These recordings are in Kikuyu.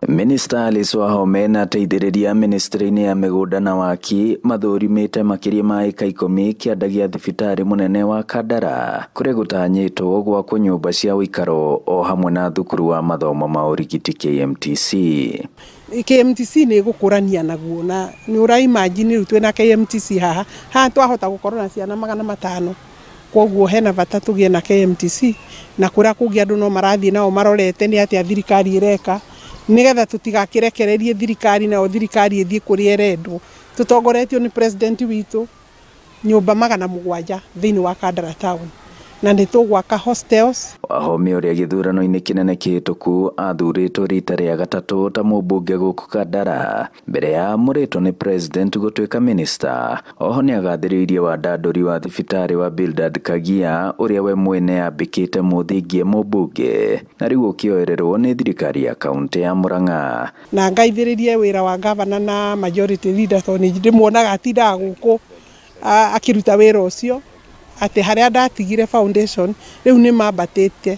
Minista Alice Wahome na ateithĩrĩria ministry-inĩ ya mĩgũnda na waki mathũrimĩte makĩria ma ĩka 10 kĩanda gĩa thibitarĩ mũnene wa Kandara kũrĩa gũtanyĩtwo gwakwo nyũmba cia ũikaro o hamwe na thukuru wa mathomo ma ũrigiti KMTC. KMTC nĩ ĩgũkũrania naguo na nĩ ũra imagine rĩu twĩna KMTC haha haha twahota gũkorwo na ciana 500 koguo hena bata tũgĩe na KMTC na kũrĩa kũngĩ andũ no marathiĩ nao marorete nĩ atĩa thirikari ĩreka nigetha tutigakirekererie thirikari nao thirikari ĩthiĩ kũrĩa ĩrendwo. Tũtongoretio nĩ president witũ nyũmba 700 thĩinĩ wa Kandara town na nĩ tũgwaka hostels. Wahome ũrĩa gĩthurano-inĩ kĩnene kĩhĩtũku athurĩtwo rita rĩa gatatũ ta mũmbunge gũkũ Kandara mbere ya amũrĩtwo nĩ president gũtuĩka minister. Oho nĩagathĩrĩirie wandandũri wa thibitarĩ wa Bildad Kagia ũrĩa we mwene ambĩkĩte mũthingi e mũmbunge na rĩu ũkĩoererwo nĩ thirikari ya kaũntĩ ya Murang'a. Na ngaithĩrĩrie wĩra wa governor na majority leader tondũ ndĩmuonaga atindaga gũkũ akĩruta wĩra ũcio atĩ harĩa ndatigire foundation rĩu nĩ mambatĩte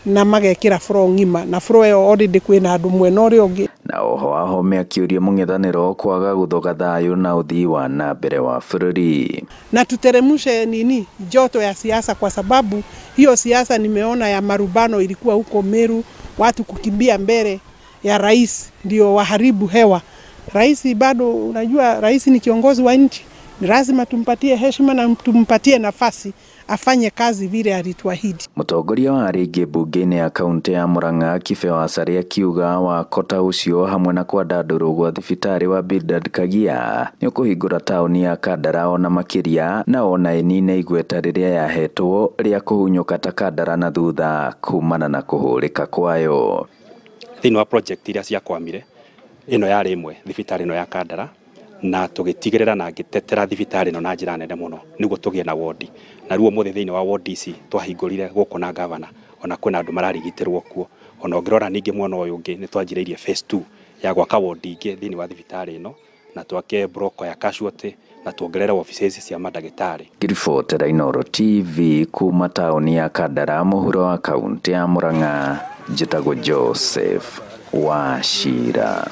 na magekĩra floor ng'ima na floor ĩyo already kwĩna andũ mwena ũrĩa ũngĩ. Na oho Wahome akĩũria mũng'ethanĩro kwaga gũthoga thayũ na ũthii wa na mbere wa bũrũri. Na tuteremshe nini joto ya siasa, kwa sababu hiyo siasa nimeona ya marubano ilikuwa huko Meru, watu kukimbia mbele ya rais ndio waharibu hewa. Rais bado, unajua rais ni kiongozi wa nchi, ni lazima tumpatie heshima na tumpatie nafasi afanye kazi vile alituahidi. Mũtongoria wa rĩngĩ mbunge-inĩ ya kaũntĩ ya Murang'a Kibe wa Saria akiuga wakota ũcio hamwe na kwandandũrwo gwa thibitarĩ wa Bildad Kagia nĩ ũkũhingũra taũni ya Kandara ona makĩria na ona ĩnine igweta rĩrĩa yahetwo rĩa kũhunyũka ta Kandara na thutha kumana na kũhũrĩka kwayo. Thĩinĩ wa project iria ciakwamire ĩno yarĩ ĩmwe thibitarĩ ĩno ya Kandara na tũgĩtigĩrĩra na ngĩtetera thibitarĩ ĩno na njĩra nene mũno nĩguo tũgĩe na wodi na rĩu ũmũthĩ thĩinĩ wa wodi ici twahingũrire gũkũ na gavana ona kwĩna andũ mararigitĩrwo kuo. Ona ũngĩrora ningĩ mwena ũyũ ũngĩ nĩ twanjĩrĩirie phase 2 ya gwaka wodi ingĩ thĩinĩ wa thibitarĩ ĩno na twake block ya casualty na tuongerere offices cia mandagĩtarĩ. Ngĩribotera Inooro TV kuma taũni ya Kandara mũhuro wa kaũntĩ ya Murang'a, njĩtagwo Joseph Wachira.